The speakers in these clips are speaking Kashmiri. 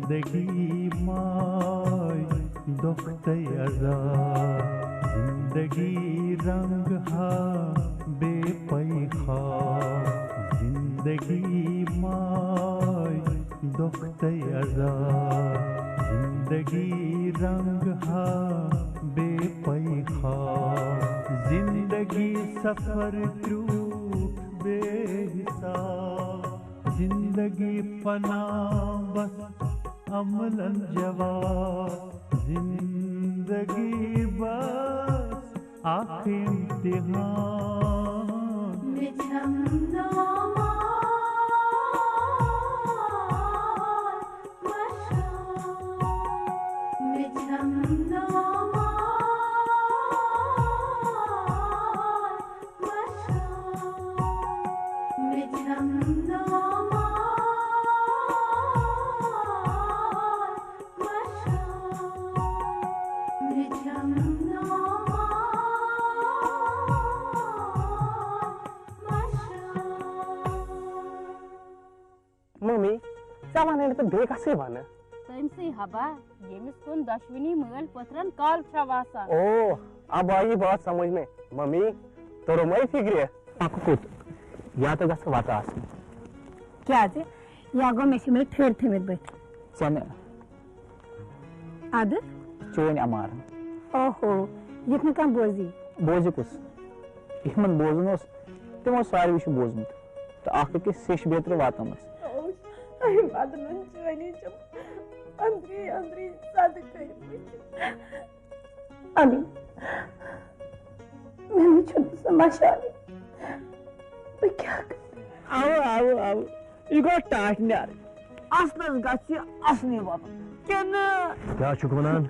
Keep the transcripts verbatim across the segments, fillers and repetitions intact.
زندگی ماے دۄکھ تہٕ عذاب، زندگی رنگ ہا بے پے خواب، زندگی ماے دۄکھ تہٕ عذاب، زندگی رنگ ہا بے پے خواب، زندگی سفر کروٹ بے حساب، زندگی فنا بس عملن جواب، زندگی بس اکھ امتحان۔ مےٚ چھم نومان مشان، مےٚ چھم نومان مشان، مےٚ چھم نومان مشان، مےٚ چھم نومان مشان۔ ممی، ژےٚ وَنَے نہٕ تہٕ بیٚیہِ کَسٕے وَنہٕ؟ تٔمۍ سٕے ہبا، ییٚمِس کُن دۄشوٕنی مٲلۍ پٔتھرَن کال چھےٚ واسان۔ او، اب آئی بات سمجھ میں۔ ممی، توٚرمَے فِکرِ؟ پَکہٕ کوٚت؟ یا تہٕ گژھٕ وَتہٕ آسٕنۍ۔ کیٛازِ؟ یا گوٚو مےٚ چھِ مےٚ ٹھٔرۍ تھٲمٕتۍ بٔتھِ۔ ژےٚ نہٕ۔ اَدٕ؟ چٲنۍ اَمارَن۔ اوہو، یُتھ نہٕ کانٛہہ بوزی۔ بوزِ کُس؟ یِمَن بوزُن اوس، تِمو ساروٕے چھُ بوزمُت۔ تہٕ اَکھ أکِس سیٚچھ بیترِ واتنَس۔ اوس تۄہہِ وَدنَن چٲنی چھِم أنٛدری أنٛدری زَدٕ کٔرمٕتۍ۔ اَمی، مےٚ نہٕ چھُنہٕ سُہ مَشانٕے۔ بہٕ کیٛاہ کَرٕ؟ اَوٕ، اَوٕ، اَوٕ۔ یہِ گوٚو ٹاٹھۍ نیٛار۔ اَصلَس گژھِ یہِ اَصلٕے وَنُن۔ کِنہٕ؟ کیٛاہ چھُکھ وَنان؟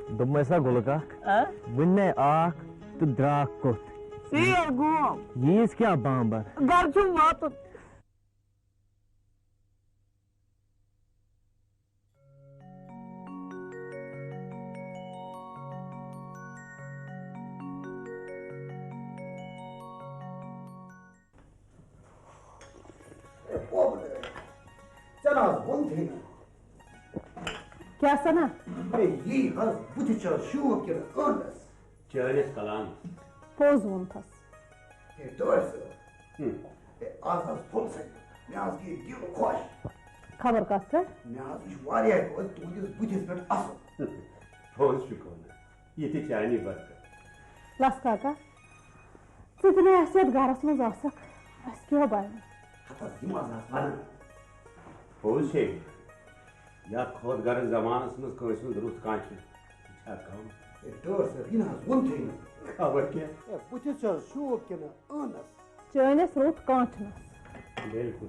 دوٚپمَے سا گُلہٕ کاک، آ؟ وٕنہِ نَے آکھ تہٕ درٛاکھ کوٚت؟ ژیر گوٚو۔ ییٖژ کیٛاہ بامبر؟ گَرٕ چھُم واتُن۔ ہے، پوٚپ نہٕ۔ ژےٚ نہ حظ ووٚنتھٕے نہٕ۔ کیٛاہ سنا؟ ہے، یی حظ بُتھِ چھا شوٗب کِنہٕ ٲنٛدس؟ چٲنِس کلامس۔ پوٚز ووٚنتھس۔ ہے، ٹٲٹھۍ صٲب۔ ہم۔ ہے، از حظ پھوٚل سا۔ مےٚ حظ گٔے دِل خۄش۔ خبر کتھ پٮ۪ٹھ؟ مےٚ حظ وٕچھ واریاہ دۄہ تُہٕنٛدِس بُتھِس پٮ۪ٹھ اصل۔ پوٚز چھُکھ ونان۔ یہِ تہِ چانی برکت۔ لس کاکا، ژٕ تہِ نہٕ آسہِ یتھ گرس منٛز آسکھ، اسہِ کیٛاہ بنہِ؟ ہتس یِم حظ آسہٕ ونان۔ پوٚز چھے، یتھ خۄد غرض زمانس منٛز کٲنٛسہِ ہُنٛد رُت کانٛہہ چھُ، یہِ چھا کم؟ ہے، ٹٲٹھۍ صٲب، یہِ نہٕ حظ ووٚنتھٕے نہٕ۔ خبر کیٛاہ؟ ہے، بُتھِس چھِ حظ شوٗب کِنہٕ ٲنس؟ چٲنِس رُت کانٛٹھنس۔ بِلکُل۔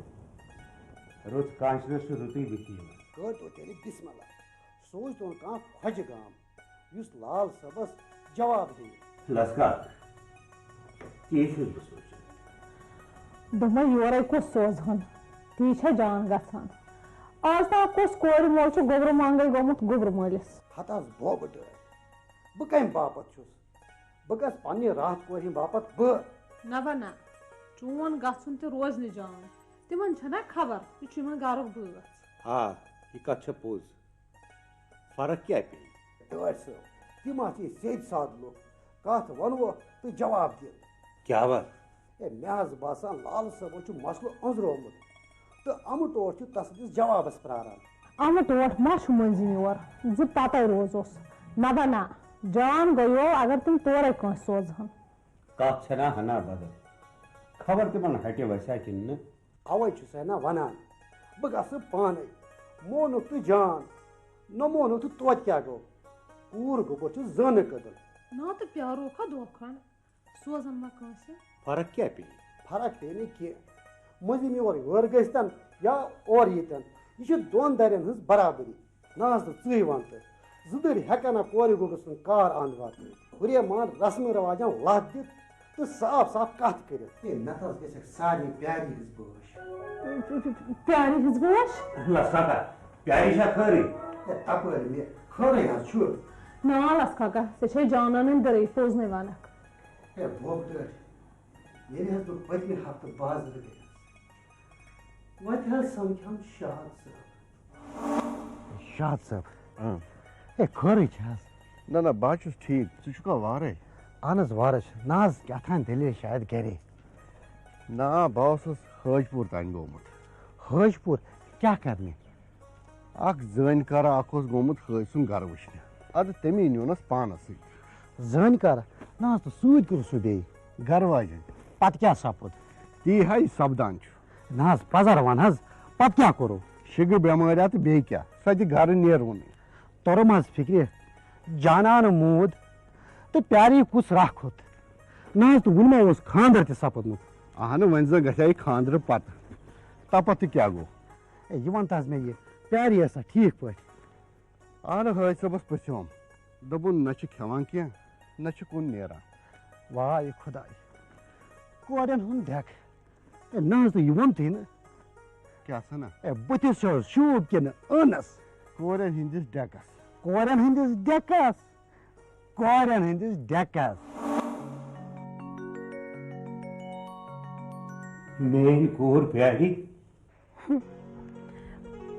رُت کانٛٹھنس چھُ رُتُے وکیٖل۔ کٔرۍتو تیٚلہِ بسم اللہ۔ سوٗزتون کانٛہہ خۄجہِ گام، یُس لال صٲبس جواب دِیہِ۔ لسکا، تی چھُس بہٕ سونٛچان۔ دوٚپمَے، یورَے کُس سوزہون؟ تی چھا جان گژھان؟ آز تام کُس کورِ مول چھُ گوٚبرٕ منٛگَے گوٚمُت گوٚبرٕ مٲلِس؟ ہتہٕ حظ بوبہٕ ٹٲٹھۍ۔ بہٕ کَمہِ باپتھ چھُس؟ بہٕ گژھٕ پننہِ راتھ کورِ ہِنٛدِ باپتھ بہٕ۔ نہ بہ نہ، چون گژھُن تہِ روزِ نہٕ جان۔ تِمن چھنا خبر، یہِ چھُ یِمن گرُک بٲژ۔ آ، یہِ کتھ چھےٚ پوٚز۔ فرق کیٛاہ پیٚیہِ؟ ٹٲٹھۍ صٲب، تِم ہا چھِ سیٚدۍ سادٕ لُکھ، کتھ ونوکھ تہٕ جواب دِن۔ کیٛاہ وَتھ؟ ہے، مےٚ حظ باسان، لال صٲبَن چھُ مسلہٕ أنٛزرومُت تہٕ اَمہٕ ٹوٹھ چھُ تَس أکِس جوابَس پرٛاران۔ اَمہٕ ٹوٹھ ما چھُ مٔنٛزِم یور زِ پَتَے روزوس؟ نَبہ نہ، جان گٔیو اگر تِم تورَے کٲنٛسہِ سوزہَن۔ کَتھ چھَنا ہنا بدل، خبر تِمَن ہَٹہِ وَسیا کِنہٕ نہٕ؟ اَوَے چھُسَے نا وَنان، بہٕ گژھٕ پانَے۔ مونُکھ تہٕ جان، نہ مونُکھ تہٕ توتہِ کیٛاہ گوٚو؟ کوٗر گوٚبُر چھُ زٲنہٕ کٔدٕل۔ نا تہٕ پیٛاروکھا دۄہ کھنٛڈ۔ سوزن ما کٲنٛسہِ؟ فرق کیٛاہ پیٚیہِ؟ فرق پیٚیہِ نہٕ کینٛہہ۔ مٔنٛزِم یور یورٕ گٔژھتن یا اورٕ ییٖتن، یہِ چھِ دۄن دَرٮ۪ن ہٕنٛز برابری۔ نہ حظ تہٕ ژٕے وَن تہٕ، زٕ دٔرۍ ہٮ۪کن نا کورِ گوٚبرٕ سُنٛد کار اَنٛد واتنٲوِتھ؟ ہُرے مان رسمہٕ رواجن لَتھ دِتھ تہٕ صاف صاف کَتھ کٔرِتھ۔ ہے، نَتہٕ حظ گژھٮ۪کھ سارنٕے پیاری ہٕنٛز بٲش۔ پیاری ہٕنٛز بٲش؟ لَس کاکا، پیاری چھا خٲرٕے؟ ہے، تَپٲرۍ مےٚ خٲرٕے حظ چھُ۔ نا لَس کاکا، ژےٚ چھے جانان أنٛدرٕے، پوٚز نَے وَنکھ۔ ہے بوبہٕ ٹٲٹھۍ، ییٚلہِ حظ بہٕ پٔتمہِ ہفتہٕ بازرٕ گٔیَس، وَتہِ حظ سَمکھیوم شاد صٲب۔ شاد صٲب۔ اۭں۔ ہے، خٲرٕے چھِ حظ؟ نہ، نہ، بہٕ حظ چھُس ٹھیٖک۔ ژٕ چھُکھا وارَے؟ اہن حظ، وارَے چھُس۔ نہ حظ، کیٛاہ تام دٔلیٖل شاید گَرے۔ نہ، بہٕ اوسُس حٲج پوٗر تام گوٚمُت۔ حٲج پوٗر؟ کیٛاہ کَرنہِ؟ اَکھ زٲنۍ کارا اَکھ اوس گوٚمُت حٲج سُنٛد گَرٕ وٕچھنہِ۔ اَدٕ تٔمی نیوٗنَس پانَس سۭتۍ۔ زٲنۍ کارا؟ نہ حظ، تہٕ سۭتۍ کوٚرُس سُہ بیٚیہِ۔ گَرٕ واجٮ۪ن۔ پَتہٕ کیٛاہ سَپُد؟ تی ہا یہِ سَپدان چھُ۔ نہ حظ، پَزر وَن حظ، پَتہٕ کیٛاہ کوٚرُو؟ شِگہٕ بٮ۪مٲرۍ ہا تہٕ بیٚیہِ کیٛاہ؟ سۄ تہِ گَرٕ نیرونٕے۔ توٚرُم حظ فِکرِ، جانان موٗد تہٕ پیاری کُس راہ کھوٚت۔ نہ حظ، تہٕ وُنہِ ما اوس خانٛدر تہِ سَپُدمُت؟ اَہنہٕ، وۄنۍ زَن گژھِ ہا یہِ خانٛدرٕ پَتہٕ۔ تَپَتھ تہِ کیٛاہ گوٚو؟ ہے، یہِ وَن تہٕ حظ مےٚ یہِ، پیاری ٲسا ٹھیٖک پٲٹھۍ؟ اَہنہٕ، حٲج صٲبَس پرٛژھیوم۔ دوٚپُن، نہ چھِ کھٮ۪وان کینٛہہ، نہ چھِ کُن نیران۔ واے خۄداے، کورٮ۪ن ہُنٛد ڈٮ۪ک۔ ہے، نہ حظ، تہٕ یہِ ووٚن تُہۍ نہٕ۔ کیٛاہ سا نہ؟ ہے، بٕتھِس چھُ حظ شوٗب کِنہٕ ٲنَس؟ کورٮ۪ن ہٕنٛدِس ڈٮ۪کَس۔ کورٮ۪ن ہٕنٛدِس ڈٮ۪کَس؟ کورٮ۪ن ہٕنٛدِس ڈٮ۪کَس۔ میٛٲنۍ کوٗر پیاری۔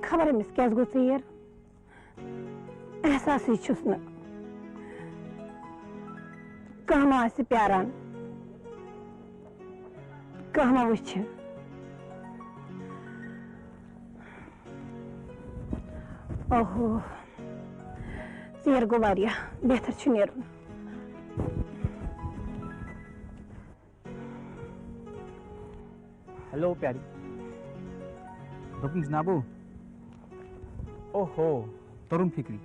خبر أمِس کیٛازِ گوٚو ژیر؟ احساسٕے چھُس نہٕ۔ کانٛہہ ما آسہِ پیاران؟ کانٛہہ ما وٕچھِ؟ اوہو، ژیر گوٚو واریاہ، بہتر چھُ نیرُن۔ ہیلو پیاری۔ دوٚپُن جنابو۔ اوہو، توٚرُم فِکرِ۔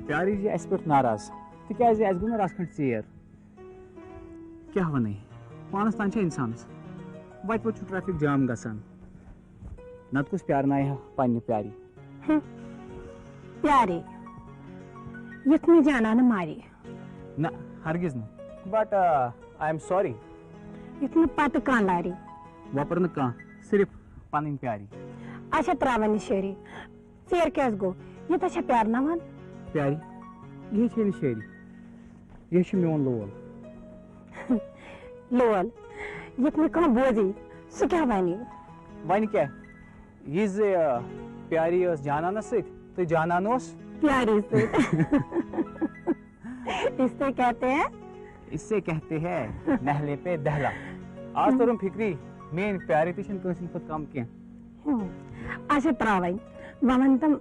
پیاری چھِ اَسہِ پٮ۪ٹھ ناراض، تِکیٛازِ اَسہِ گوٚو نہٕ رَژھ کھنٛڈ ژیر۔ کیٛاہ وَنَے؟ پانَس تام چھےٚ اِنسانَس۔ وَتہِ وَتہِ چھُ ٹریفک جام گژھان۔ نَتہٕ کُس پیارنایہِ ہا پنٛنہِ پیاری؟ ہم، پیاری، یُتھ نہٕ جانانہٕ ماری۔ نہ، ہرگز نہٕ۔ But, uh, I am sorry۔ یُتھ نہٕ پتہٕ کانٛہہ لاری۔ وۄپر نہٕ کانٛہہ، صرف پنٕنۍ پیاری۔ اچھا، تراوان نِشٲری۔ ژیر کیٛازِ گوٚو؟ یوٗتاہ چھا پیارناوان؟ پیاری، یہِ چھے نہٕ شٲعری۔ یہِ چھُ میون لول۔ لول؟ یُتھ نہٕ کانٛہہ بوزی، سُہ کیٛاہ وَنہِ؟ وَنہِ کیٛاہ؟ یہِ زِ، آ، پیاری ٲس جانانَس سۭتۍ تہٕ جانان اوس پیاری سۭتۍ۔ اس سے کہتے ہیں؟ اس سے کہتے ہیں محلے پہ دہلا۔ آز توٚرُم فِکری، میٲنۍ پیاری تہِ چھِنہٕ کٲنٛسہِ ہِنٛدِ کھۄتہٕ کم کینٛہہ۔ ہم۔ اچھا تراوٕنۍ، وۄنۍ وَن تم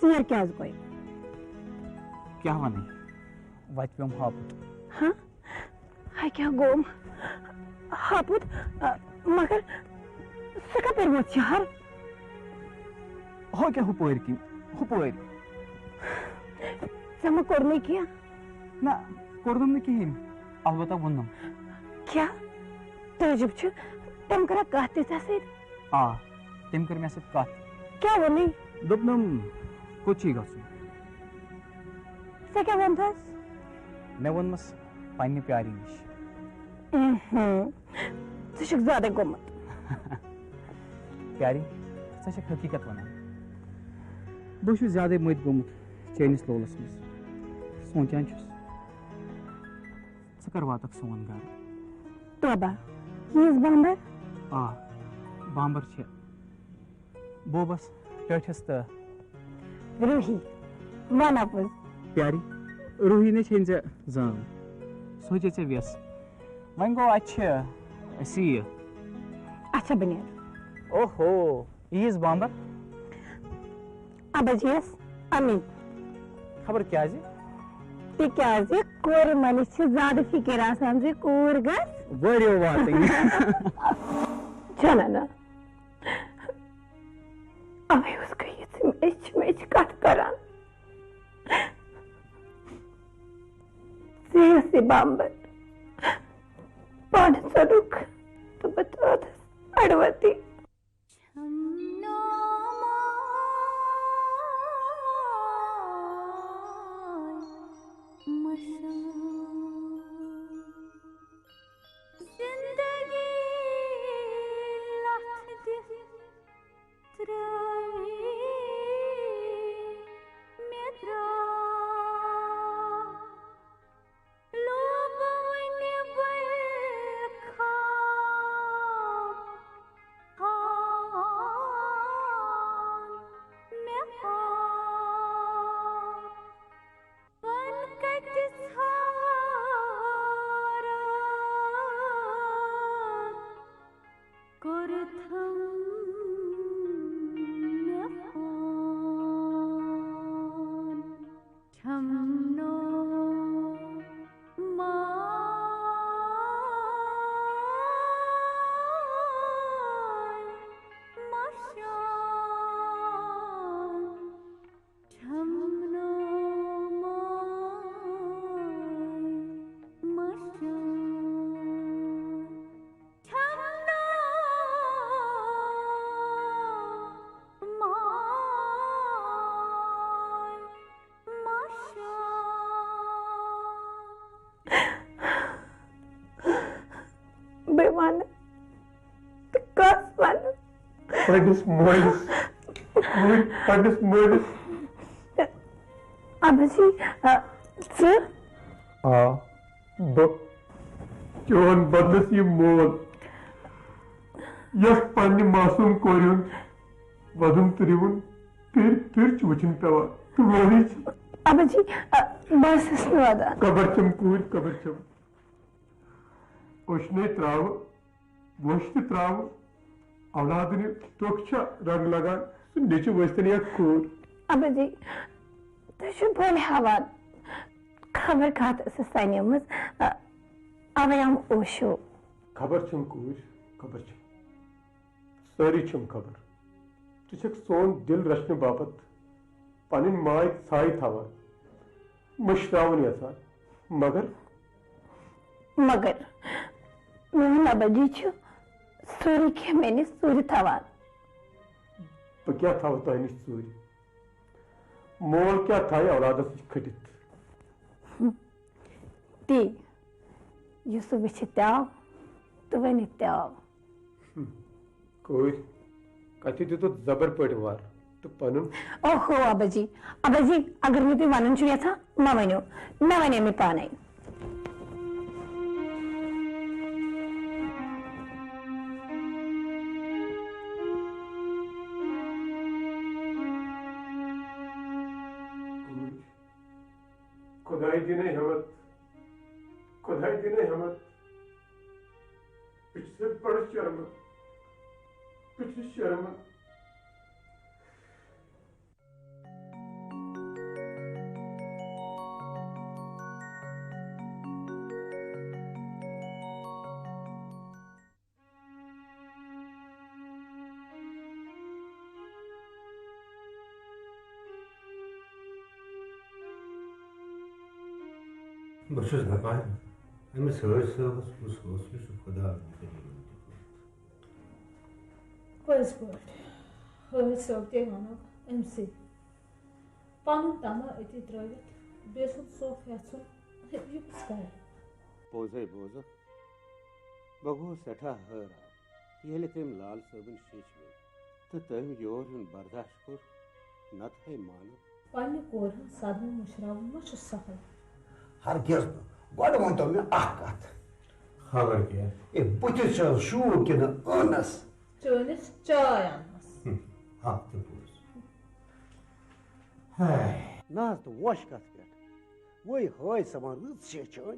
ژیر کیٛازِ گوٚے؟ کیٛاہ وَنٕے؟ وَتہِ پیوٚم ہاپُت۔ ہاں؟ ہاے کیٛاہ گوٚم؟ ہاپُت، آ، مگر سُہ کَپٲرۍ ووت شہر؟ ہو کیٛاہ ہُپٲرۍ کِنۍ؟ ہُپٲرۍ۔ ژےٚ مہ کوٚرنُے کینٛہہ؟ نہ، کوٚرنُم نہٕ کِہیٖنۍ، البتہ ووٚنُم۔ کیٛاہ؟ تعجب چھُ، تٔمۍ کٔرا کَتھ تہِ ژےٚ سۭتۍ؟ آ، تٔمۍ کٔر مےٚ سۭتۍ کَتھ۔ کیٛاہ ووٚنُے؟ دوٚپنَم، کوٚت چھُے گژھُن؟ ژےٚ کیٛاہ ووٚنتھَس؟ مےٚ ووٚنمَس پنٛنہِ پیارِ نِش۔ اہم، ژٕ چھُکھ زیادَے گوٚمُت۔ پیاری، ژٕ چھَکھ حقیٖقت وَنان۔ بہٕ چھُس زیادَے مٔتۍ گوٚمُت چٲنِس لولَس منٛز۔ سونٛچان چھُس، ژٕ کَر واتَکھ سون گَرٕ؟ توبہ، ییٖژ بامبر؟ آ، بامبر چھےٚ۔ بوبس، ٹٲٹھِس تہٕ روٗہی، وَن اَپُز۔ پیاری، روٗہی نے چھے ژےٚ زٲم، سۄ چھے ژےٚ وٮ۪س۔ وۄنۍ گوٚو اَتہِ چھِ أسی یہِ۔ اچھا، بہٕ نیرٕ۔ اوہو، ییٖژ بامبر؟ اَبَجیَس اَمی۔ خبر کیٛازِ؟ تِکیٛازِ کورِ مٲلِس چھِ زیادٕ فِکِر آسان زِ کوٗر گژھِ وٲرِو واتٕنۍ۔ چھَنہ نہ؟ اوے اوس گٔیِتھ مےٚ چھِ، مےٚ چھِ کَتھ کَران۔ ژٕ ٲسٕے بامبر۔ پانہٕ ژوٚلُکھ تہٕ بہٕ ترٛٲوتھَس اَڑوَتی۔ زندگی لَتھ دِتھ ترٛٲوی مےٚ درٛاو۔ لوٗبہٕ وٕنہِ بہٕ خواب۔ وَنہٕ؟ تہٕ کَس وَنہٕ؟ پنٛنِس مٲلِس۔ پنٛنِس مٲلِس۔ اَبہٕ جی، آ، ژٕ؟ آ، بہٕ۔ چون بدلس یہِ مول، یۄس پننہِ معصوم کورِ ہُنٛد وۄدُن تہٕ رِوُن پھِرِ پھِرِ چھُ وٕچھُن پٮ۪وان۔ تہٕ وٲرِو چھِ۔ اَبہٕ جی، آ، بہٕ ٲسٕس نہٕ وَدان۔ قبر چھم کوٗرۍ، قبر چھم۔ اوٚشنے تراوٕ، ووٚش تہِ تراوٕ، اولادن یہِ ٹوٚکھ چھا رنگ لگان، سُہ نیٚچُو ٲسۍتن یا کوٗر۔ اَبہٕ جی، تُہۍ چھِو بٔلۍ ہاوان۔ خبر کَتھ ٲسٕس سَنیمٕژ، آ، اَوَے آم اوشو۔ خبر چھم کوٗر، خبر چھم۔ سٲری چھم خبر۔ ژٕ چھکھ سون دِل رچھنہٕ باپتھ پنٕنۍ ماے ژھاے تھاوان، مٔشراوُن یژھان، مگر مگر میون ابا جی چھُ سورُے کینٛہہ مےٚ نِش ژوٗرِ تھاوان۔ بہٕ کیٛاہ تھاوٕ تۄہہِ نِش ژوٗرِ؟ مول کیٛاہ تھایہِ اولادس نِش کھٔٹِتھ؟ تی، یُس سُہ وٕچھِتھ تہِ آو تہٕ ؤنِتھ تہِ آو۔ کورِ، کتھِ دیُتُتھ زبر پٲٹھۍ وار تہٕ پنُن۔ اوہو، ابا جی، ابا جی، اگر نہٕ تُہۍ ونُن چھِو یژھان، مہ ؤنِو، مےٚ ونے مےٚ پانے۔ خداے دِنَے ہٮ۪مت، خداے دِنَے ہٮ۪مت۔ بہٕ چھُس بڑٕ شرمہٕ، بہٕ چھُس شرمہٕ۔ بہٕ چھُس دَپان، أمِس حٲج صٲبَس کُس حوصلہٕ چھُ خۄدا کریم تہِ کوٚرمُت۔ پٔزۍ پٲٹھۍ، حٲج صٲب تے وَنو أمۍ سٕے۔ پَنُن طمع أتی ترٛٲوِتھ، بیٚیہِ سُنٛد سوٚکھ یَژھُن، یہِ کُس کَرِ؟ پوٚزَے بوزُکھ، بہٕ گوٚوُس سٮ۪ٹھاہ حٲران، ییٚلہِ تٔمۍ لال صٲبٕنۍ شیٚچھ وٕچھ تہٕ تٔمۍ یور یُن برداشت کوٚر، نَتہٕ ہے مانُن۔ پننہِ کورِ ہُنٛد صدمہٕ مٔشراوُن ما چھُ سہل؟ ہرگز نہٕ۔ گۄڈٕ ؤنۍتو مےٚ اکھ کتھ۔ خبر کیٛاہ؟ اے، بٕتھِس چھا شوٗب کِنہٕ ٲنس؟ چٲنِس چاے اننس۔ ہم، اکھ تہِ پوٚز۔ ہاے۔ نہ حظ تہٕ وۄش کتھ پٮ۪ٹھ؟ وۄنۍ ہٲے سا وۄنۍ رٕژ شیٚچھ أنۍ۔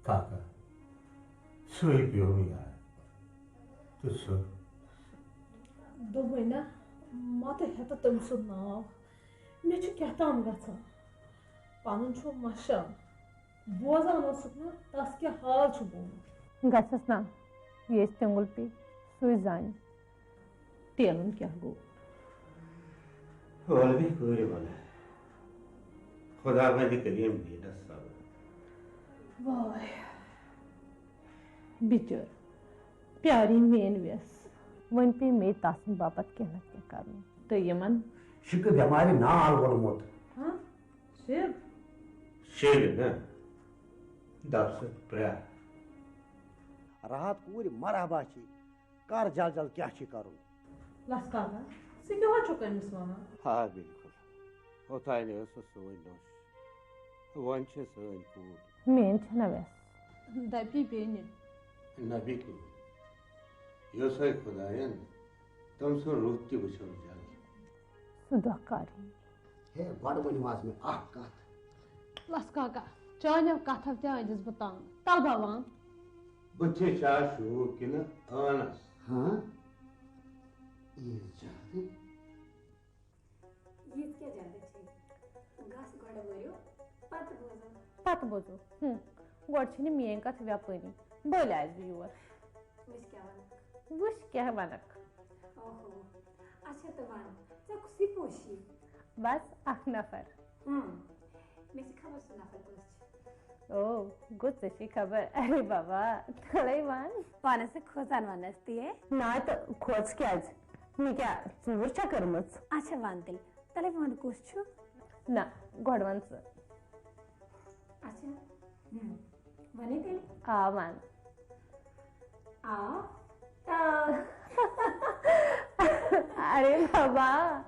کاکا، سُے پیوٚو مےٚ یاد۔ تہٕ سُہ؟ دوٚپمَے نہ، مَتہٕ ہٮ۪تہٕ تٔمۍ سُنٛد ناو۔ مےٚ چھُ کیٛاہ تام گژھان۔ پَنُن چھُ مَشان۔ بوزان اوسُکھ نہٕ، تَس کیٛاہ حال چھُ گوٚمُت۔ گژھٮ۪س نا، یہِ أسۍ تیوٚنٛگُل پے، سُے زانہِ۔ تیلُن کیٛاہ گوٚو؟ ولہٕ بیٚہہ کٲرِو وَلہٕ۔ خۄدا بَنہِ کٔرِم بیٹَس صبر۔ واے۔ بِچٲر، پیاری میٲنۍ وٮ۪س۔ وۄنۍ پیٚیہِ مے تسٕنٛدِ باپتھ کینٛہہ نتہٕ کینٛہہ کرُن۔ تہٕ یِمن؟ شِکہٕ بٮ۪مارِ نال ووٚنمُت۔ ہاں؟ شِو؟ شِو نہ۔ دپ سا پرٛا۔ راحت کوٗرِ مرحبا چھی۔ کر جل جل کیٛاہ چھی کرُن؟ لس کاکا، ژٕ کیٛاہ چھُکھ أمِس وَنان؟ آ، بِلکُل۔ اوٚتانۍ ٲس سۄ سٲنۍ نوٚش۔ وۄنۍ چھِ سٲنۍ کوٗر۔ میٲنۍ چھَنہ وٮ۪س۔ دَپی بیٚنہِ۔ نہ بِلکُل۔ یۄسَے خۄدایَن تٔمۍ سُنٛد رُت تہِ وٕچھو جلدی۔ سُہ دۄہ کر یی؟ ہے، گۄڈٕ ؤنِو حظ مےٚ اَکھ کَتھ۔ لَس کاکا، چانیو کَتھو تہِ أنٛدِس بہٕ تنٛگ۔ تَل بھوان۔ بہٕ تہِ چھا شوٗب کِنہٕ ٲنَس؟ ہاں؟ ییٖژ جلدی؟ ییٖژ کیٛاہ جلدی چھے؟ گژھ گۄڈٕ مٔرِو، پتہٕ بوزو۔ پتہٕ بوزو۔ ہُم، گۄڈٕ چھِ نہٕ میٛٲنۍ کتھ وٮ۪پٲنی۔ بٔلۍ آیس بہٕ یور۔ وٕچھ کیٛاہ ونکھ۔ وٕچھ کیٛاہ ونکھ۔ اوہو۔ اچھا تہٕ ون، ژےٚ کُسٕے پوشی؟ بس اکھ نفر۔ ہُم، مےٚ چھِ خبر سُہ نفر کُس چھُ۔ او، گوٚو ژےٚ چھے خبر۔ ارے بابا، تھوڑے ون۔ پانس سۭتۍ کھوژان ونس تی ہے۔ نا تہٕ کھوژ کیٛازِ؟ مےٚ کیٛاہ ژوٗر چھا کٔرمٕژ؟ اچھا، وَن تیٚلہِ، تَلے وَن کُس چھُ؟ نہ، گۄڈٕ وَن ژٕ۔ اچھا، ہُم، وَنے تیٚلہِ؟ آ، وَن۔ آ، تا۔ ارے بابا،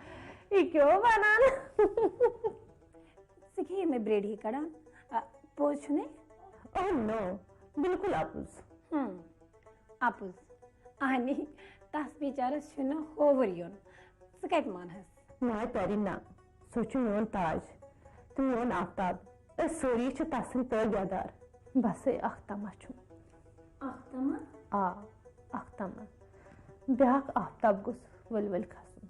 یہ کیوں ونان؟ ژٕ کیٛاہ یِمے برٛیڈ ہی کڑان؟ آ، پوٚز چھُنے؟ Oh no، بالکل اپُز۔ ہم، اپُز۔ اہنی، تس بیچارس چھُنہٕ ہووُر یُن۔ ژٕ کتہِ مانہس؟ ناے پری نہ، سُہ چھُ میون تاج تہٕ میون آفتاب۔ أسۍ سٲری چھِ تسٕنٛدۍ تٲبیادار۔ بس اے اکھ تما چھُم۔ اکھ تما؟ آ، اکھ تما۔ بیٛاکھ آفتاب گوٚژھ ؤلۍ ؤلۍ کھسُن۔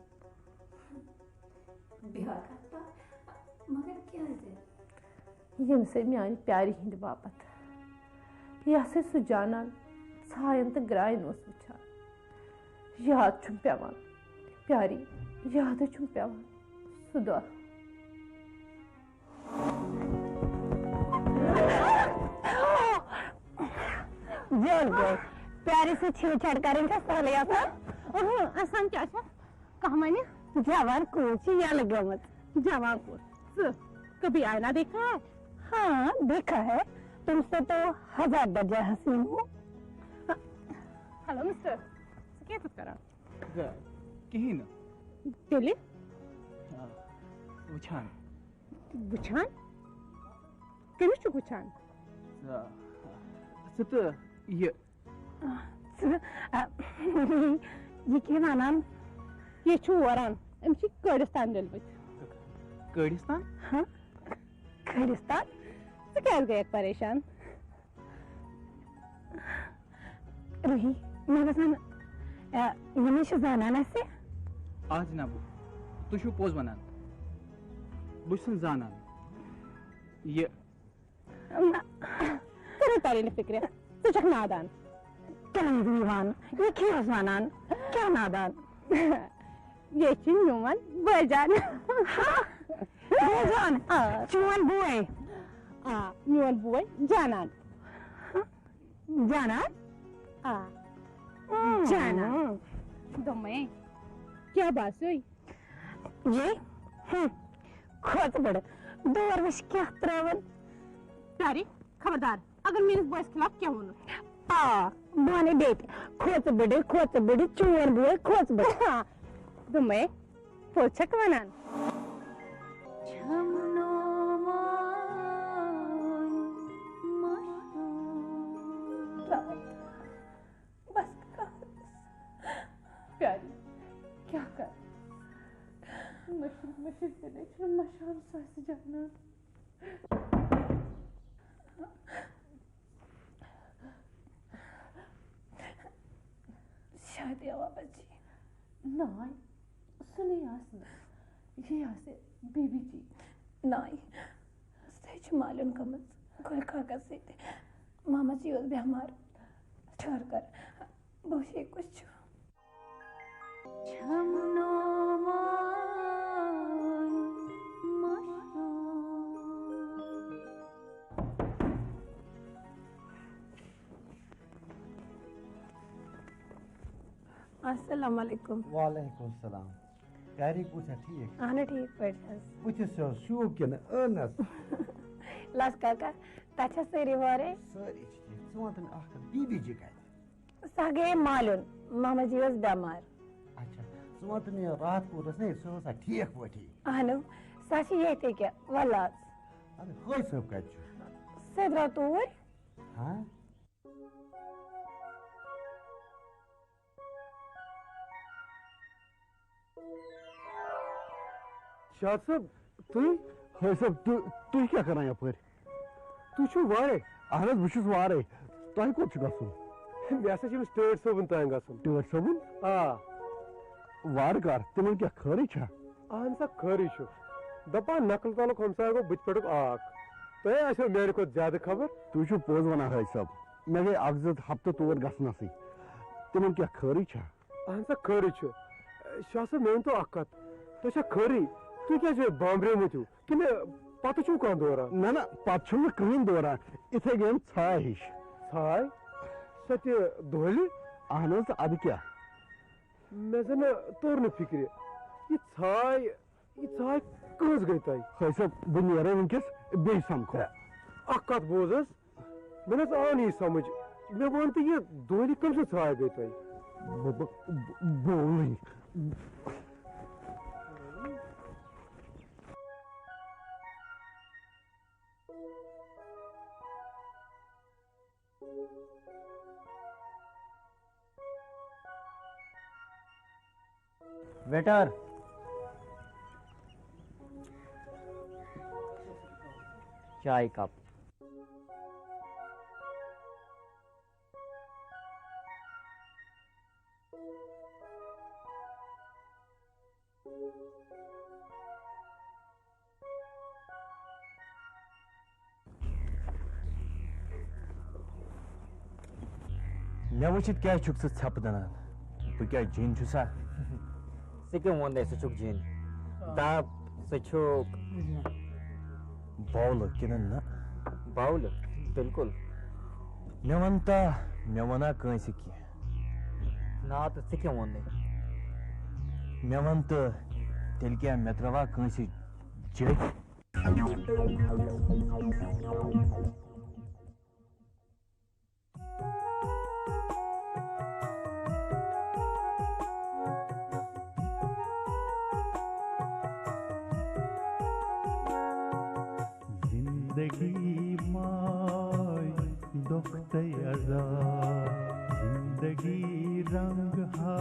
بیٛاکھ آفتاب؟ مگر کیٛازِ؟ ییٚمہِ سۭتۍ میانہِ پیارِ ہٕنٛدِ باپتھ یہِ ہسا سُہ جانان ژھاین تہٕ گراین اوس وٕچھان۔ یاد چھُم پٮ۪وان، پیاری، یادٕے چھُم پٮ۪وان سُہ دۄہ۔ زیادٕ گوٚو۔ پیارِ سۭتۍ چھِو چھڑ کرٕنۍ چھا سہلٕے آسان؟ اہاں، آسان کیٛاہ چھا؟ کانٛہہ وَنہِ؟ جوان کوٗر چھِ یَلہٕ گٔمٕژ۔ جوان کوٗر؟ ژٕ کبھی آئینہ دیکھا ہے؟ ہاں، دیکھا ہے۔ تم سے تو ہزار درجہ حسین ہوں۔ ہیلو مسٹر، ژٕ کیٛاہ چھُکھ کران؟ زٕ، کِہیٖنۍ نہٕ۔ تیٚلہِ؟ آ، وٕچھان۔ وٕچھان؟ کٔمِس چھُکھ وٕچھان؟ آ، ژٕ تہٕ یہِ۔ ژٕ، آ، یہِ کیٛاہ وَنان؟ یہِ چھُ وَران۔ أمِس چھِ کٔڑِس تام ڈٔلمٕتۍ۔ کٔڑِس تام؟ ہاں، کٔڑِس تام۔ ژٕ کیٛازِ گٔیَکھ پریشان؟ روحی، مےٚ باسان، آ، یِمَے چھِ زانان اَسہِ۔ آ جِناب، تُہۍ چھِو پوٚز وَنان۔ بہٕ چھُسَن زانان۔ یہِ نہ، ژٕ نہٕ تَرے نہٕ فِکرِ۔ ژٕ چھَکھ نادان۔ کیٛاہ یِوان؟ یہِ کیٛاہ اوس وَنان؟ کیٛاہ نادان؟ یہِ چھُ میون بٲے جان۔ ہا؟ بٲے جان؟ آ۔ چون بوے؟ آ، میون بوے جانان۔ جانان؟ آ۔ ہم۔ جانان۔ دوٚپمَے، کیٛاہ باسیوے؟ یے؟ ہم۔ کھوژ بڑٕ۔ دور وٕچھ کیٛاہ ترٛٲوٕن۔ پیاری، خبردار، اگر میٲنِس بٲیِس خلاف کینٛہہ ووٚنُتھ۔ آ، بہٕ وَنَے بیٚیہِ تہِ۔ کھوژ بڑٕ، کھوژ بڑٕ، چون بوے کھوژ بڑٕ۔ ہاں، دوٚپمَے، پوٚز چھَکھ وَنان۔ چھَم نومان مشہوٗر۔ بس کر۔ پیاری، کیٛاہ کر؟ مٔشِتھ مٔشِتھ تہِ نَے چھُنہٕ مَشان سُہ آسہِ جانان۔ شاید یہِ آو بچی۔ ناے، سُہ نَے آسہِ نہٕ۔ یہِ آسہِ بی بی جی۔ ناے، سُہ چھُ مالیُن گٔمٕژ گُلۍ کاکس سۭتۍ۔ ماما جی اوس بٮ۪مار۔ ٹھٔہر کر، بہٕ وٕچھے کُس چھُ۔ چھَم نومان مشہوٗر۔ السلام علیکم۔ وعلیکم السلام۔ پیاری، پوٗژھ ٹھیٖک؟ اہن ٹھیٖک پٲٹھۍ حظ۔ بہٕ چھُس سیوٚد شوٗب کِنہٕ ٲنَس؟ لَس کاکا، تَتہِ چھا سٲری وارے؟ سٲری چھِ ٹھیٖک۔ ژٕ وَن تہٕ مےٚ اَکھ کَتھ، بی بی جی کَتہِ؟ سۄ گٔیے مالیُن، ماما جی ٲس بٮ۪مار۔ اچھا، ژٕ وَن تہٕ مےٚ، راتھ کوٗتاہ ٲسٕے، سۄ ٲسا ٹھیٖک پٲٹھی؟ اہن حظ، سۄ چھِ ییٚتہِ ییٚکیٛاہ، وَلہٕ حظ۔ اَدٕ حٲج صٲب کَتہِ چھُ؟ سُہ درٛاو توٗرۍ۔ ہاں؟ شاد صٲب، تُہۍ؟ حٲج صٲب، تُہۍ، تُہۍ کیٛاہ کران یَپٲرۍ؟ تُہۍ چھِو وارے؟ اہن حظ، بہٕ چھُس وارے۔ تۄہہِ کوٚت چھُ گژھُن؟ مےٚ ہسا چھُ أمِس ٹٲٹھۍ صٲبُن تام گژھُن۔ ٹٲٹھۍ صٲبُن؟ آ۔ وارٕ کر، تِمن کیٛاہ خٲرٕے چھا؟ اہن سا، خٲرٕے چھُ۔ دپان نقل تلُک ہمسایہِ گوٚو بٕتھِ پٮ۪ٹھُک آکھ۔ تۄہہِ آسیو میانہِ کھۄتہٕ زیادٕ خبر۔ تُہۍ چھِو پوٚز ونان حٲج صٲب، مےٚ گٔے اکھ زٕ ہفتہٕ تور گژھنسٕے۔ تِمن کیٛاہ خٲرٕے چھا؟ اہن سا، خٲرٕے چھُ۔ شاہ صٲب، مےٚ ؤنۍ تو اکھ کتھ، تۄہہِ چھا خٲرٕے؟ تُہۍ کیٛازِ چھِو بامبریمٕتۍ ہیوٗ؟ کِنہٕ پتہٕ چھُو کانٛہہ دوران؟ نہ نہ، پتہٕ چھُم نہٕ کٕہٕنۍ دوران، اِتھے گٔیم ژھاے ہِش۔ ژھاے؟ سۄ تہِ دۄہلہِ؟ اہن حظ، ادٕ کیٛاہ؟ مےٚ زن توٚر نہٕ فِکرِ، یہِ ژھاے، یہِ ژھاے کٕہٕنٛز گٔے تۄہہِ؟ حٲج صٲب، بہٕ نیرے وٕنکیٚس، بیٚیہِ سمکھو۔ اکھ کتھ بوز حظ، مےٚ نہ حظ آو نہٕ یہِ سمجھ، مےٚ وَن تہٕ، یہِ دۄہلہِ کٔمۍ سٕنٛز ژھاے گٔے تۄہہِ؟ بہٕ، بہٕ، بہٕ، بولٕے۔ ویٹر، چائے کپ۔ مےٚ وٕچھِتھ کیٛازِ چھُکھ ژٕ ژھٮ۪پہٕ دٕنان؟ بہٕ کیٛاہ جِن چھُسا؟ ژٕ کیٛاہ ووٚن اَسہِ، ژٕ چھُکھ جِن؟ دَپ، ژٕ چھُکھ بولہٕ کِنہٕ نہ؟ بولہٕ، بِلکُل۔ مےٚ وَن تا، مےٚ وَنا کٲنٛسہِ کینٛہہ؟ نا تہٕ ژٕ کیٛاہ ووٚن؟ مےٚ وَن تہٕ، تیٚلہِ کیٛاہ مےٚ ترٛٲوا کٲنٛسہِ جٔج؟ زندگی ماے دۄکھ تہٕ عذاب، زندگی رنگ ہا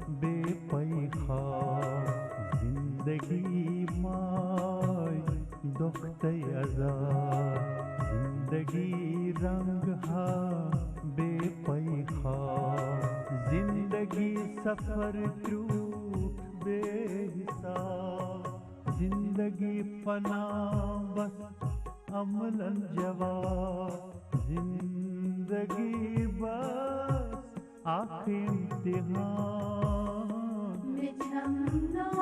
بے پَے خواب۔ زندگی ماے دۄکھ تہٕ عذاب، زندگی رنگ ہا بے پَے خواب۔ زندگی سفر تیوٗت بے حساب، زندگی فنا بس عملن جواب۔ زندگی بس اکھ امتحان۔ مےٚ چھَم نا